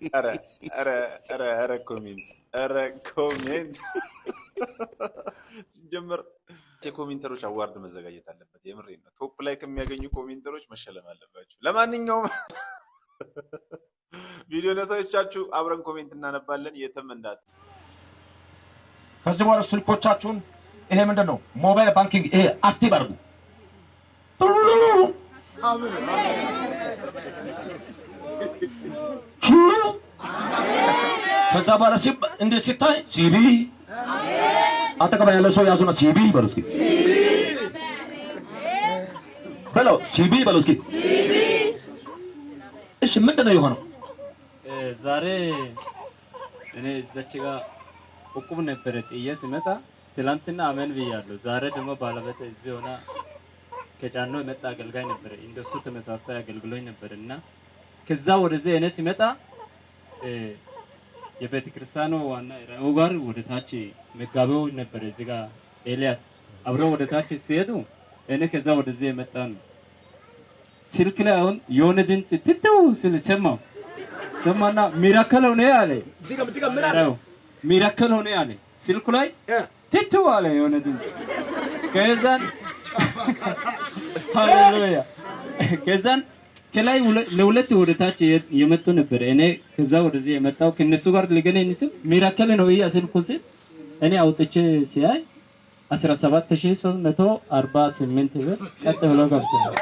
ኧረ ኧረ ኧረ ኧረ comment፣ ኧረ comment። ሲጀመር የ commenter ኦች award መዘጋጀት አለበት። የምሬን ነው። Top ላይ ከሚያገኙ commenter ኦች መሸለም አለባቸው። ለማንኛውም ቪዲዮ ነሳዎቻችሁ አብረን comment እናነባለን። የትም እንዳት ከዚህ በኋላ ስልኮቻችሁን ይሄ ምንድን ነው? Mobile banking ይሄ active አድርጉ። ከዛ በኋላ እንዲህ ሲታይ CBE፣ አጠገባ ያለው ሰው ያዙና CBE በሉ እስኪ፣ በለው CBE በሉ እስኪ። እሺ፣ ምንድን ነው የሆነው? ዛሬ እኔ እዛች ጋር እቁብ ነበረ ጥዬ ስመጣ፣ ትላንትና አመን ብያለሁ። ዛሬ ደግሞ ባለቤቴ እዚህ ሆና ከጫኖ የመጣ አገልጋይ ነበረ። እንደሱ ተመሳሳይ አገልግሎኝ ነበር እና ከዛ ወደዚህ እኔ ሲመጣ የቤተ ክርስቲያኑ ዋና ራእዩ ጋር ወደ ታች መጋቢው ነበረ፣ እዚህ ጋር ኤልያስ አብረው ወደ ታች ሲሄዱ እኔ ከዛ ወደዚህ የመጣ ነው። ስልክ ላይ አሁን የሆነ ድምፅ ትትው ስል ሰማሁ። ሰማና miracle ሆነ አለ። Miracle ሆነ አለ። ስልኩ ላይ ትትው አለ የሆነ ድምፅ። ከዛን ሃሌሉያ፣ ከዛን ከላይ ለሁለት ወደ ታች የመጡ ነበር። እኔ ከዛ ወደዚህ የመጣው ከነሱ ጋር ሊገናኝ ስል miracle ነው ይሄ ስልኩ ስል እኔ አውጥቼ ሲያይ 17,348 ብር ቀጥ ብሎ ገብቷል።